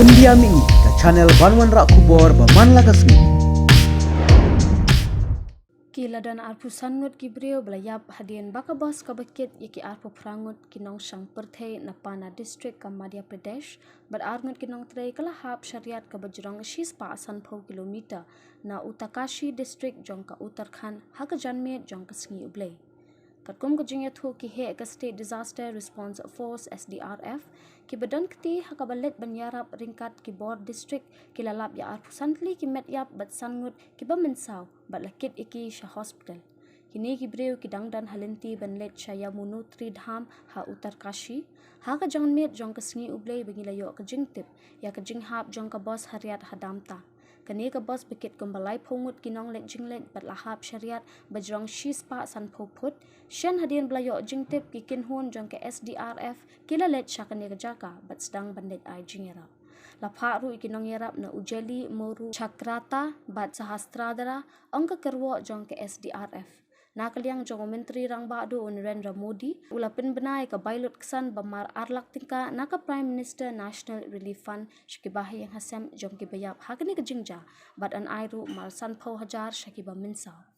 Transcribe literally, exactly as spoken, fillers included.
India Mini, ka channel ban wanrah khubor ba man la ka sngi. Ki la don arphew san ngut ki briew ba la ïap hadien ba ka bos kaba kit ïa ki arphew phra ngut ki nongshong pyrthei na Puna District ka Madhya Pradesh, bad ar ngut ki nongtrei ka la hap sha riat kaba jrong shispah sanphew kilometer na Uttarkashi District jong ka Uttarakhand ha ka janmiet jong ka sngi U Blei. Katkum ka jingïathuh ki heh ka State Disaster Response Force, S D R F, kiba don kti ha kaba leit ban ïarap ryngkat ki bor district, ki la lap ïa arphew san tylli ki met ïap bad san ngut kiba mynsaw bad la kit ïa ki sha hospital. Kine ki briew ki dang don ha lynti ban leit sha Yamunotri Dham ha Uttarkashi ha ka janmiet jong ka sngi U Blei ba ngi la ïoh ka jingtip ïa ka jinghap jong ka bos ha riat ha Damta. Kane ka bos ba kit kumba laiphew ngut ki nongleit jingleit bad la hap sha riat ba jrong shispah sanphew phut. Shen hadien ba la ïoh jingtip, ki kynhun jong ka S D R F ki la leit sha kane ka jaka bad sdang ban leit ai jingïarap. La phah ruh ïa ki nongïarap na Ujeli, Moru, Chakrata bad Sahastradhara, ong ka kyrwoh jong ka S D R F. Na ka liang jong u Myntri Rangbah Duh u Narendra Modi u la pynbna ïa ka bai lut ksan ba mar ar lak tyngka na ka Prime Minister National Relief Fund sha ki bahaïing hasem jong kiba ïap ha kane ka jingjia, bad yn ai ruh mar sanphew hajar sha kiba mynsaw.